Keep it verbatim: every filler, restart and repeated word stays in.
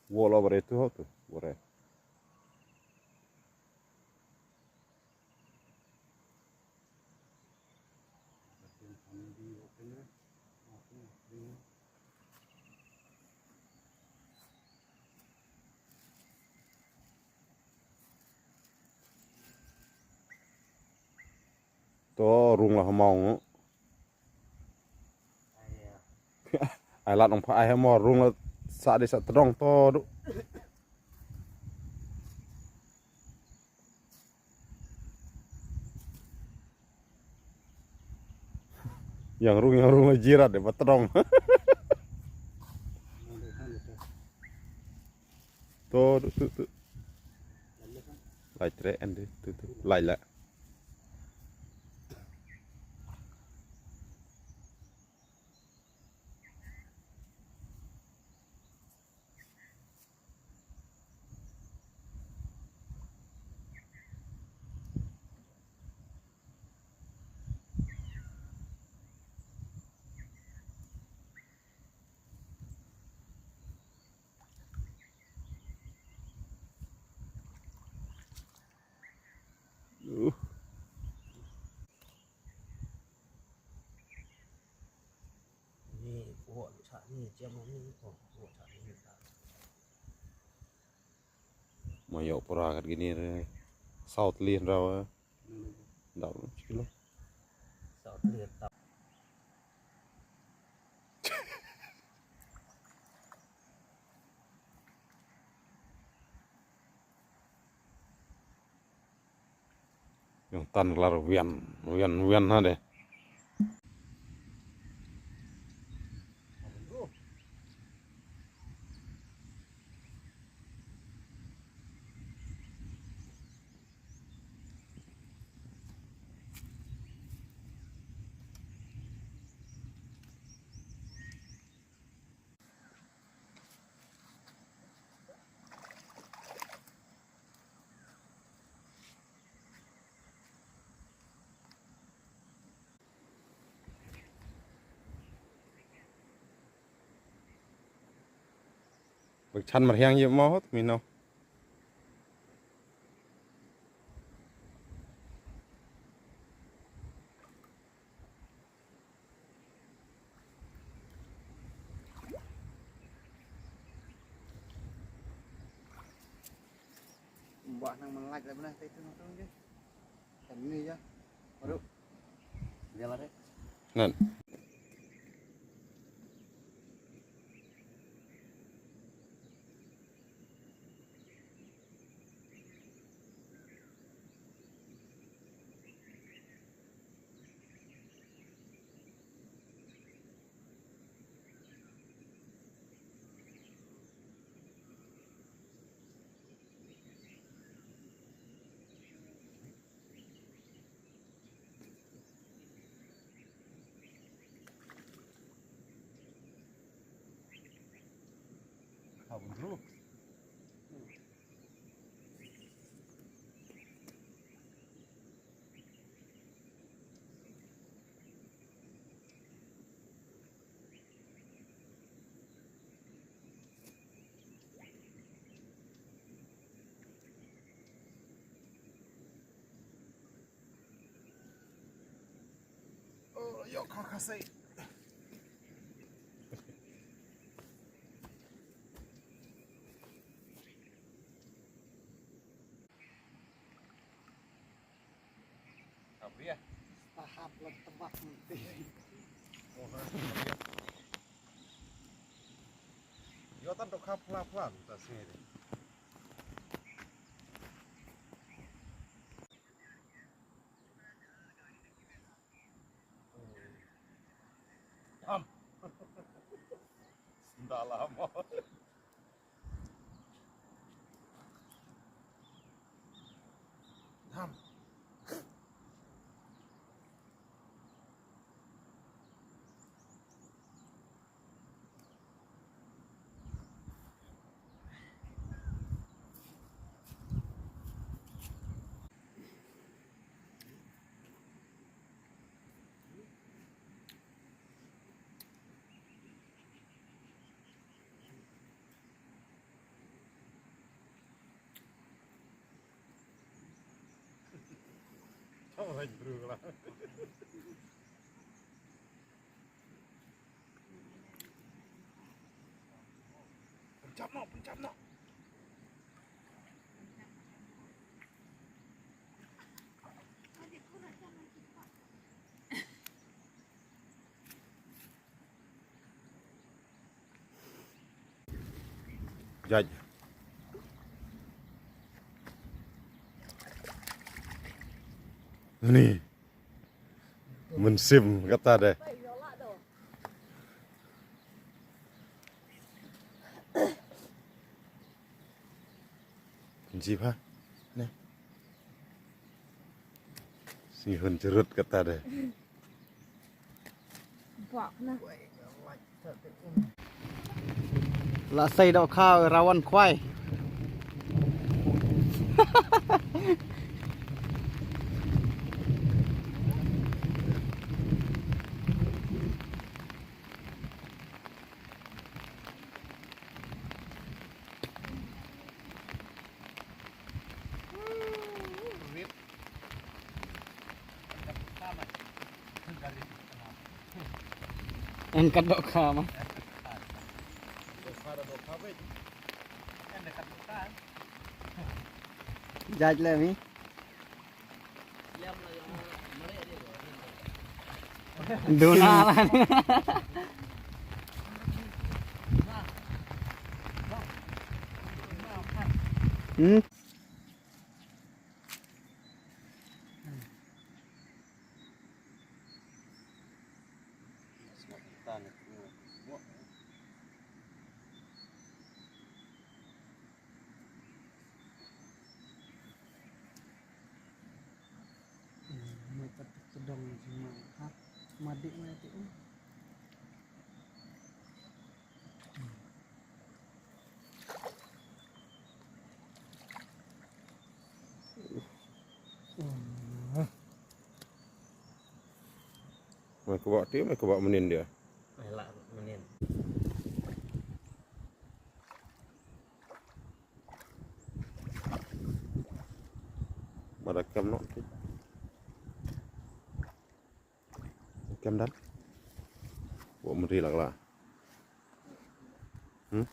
Wala bare tu ho tu, bare. To rung la ha mong. Ai lat ong pha ai ha mong rung la sa de sa tdong to du. Yang rung yang rung la jirat de ba tdong. To du tu tu. Lai tre en de tu tu. Lai la. Uh. Ni ko cha ni jam ni ko ko cha ni ta. Ma ïoh pura kat kine re. South Lien raw. Dau chiklo. South Lien ta. Yung tan lar wian, wian, wian ha de. Bek chan mar hiang yep mo hot mi no. Mbah nang man laj la bnah tai tu nang tu je. Kan ni ya. Baru. Dia lah deh. Nan. Oh, yo, kha kha sei. Abria. Tahap la tebak nanti. Oh, ha, abria. Yo tan tok khap phla phla ta sini. Ham. Dalam. Ham. Pynjam noh, pynjam noh. Jait. Ni. Mynsiem kata de. Ji pha. Ne. Sngi hun jrut kata de. La sei dohkha rawan khwai. Eng kat dohkha ma. Judge le mi. Duna la. Hmm. Mai kebak ti, mai kebak menin dia. Mai lak menin. Mada kem nok ti. Kem dan. Bo meri lak la. Hmm?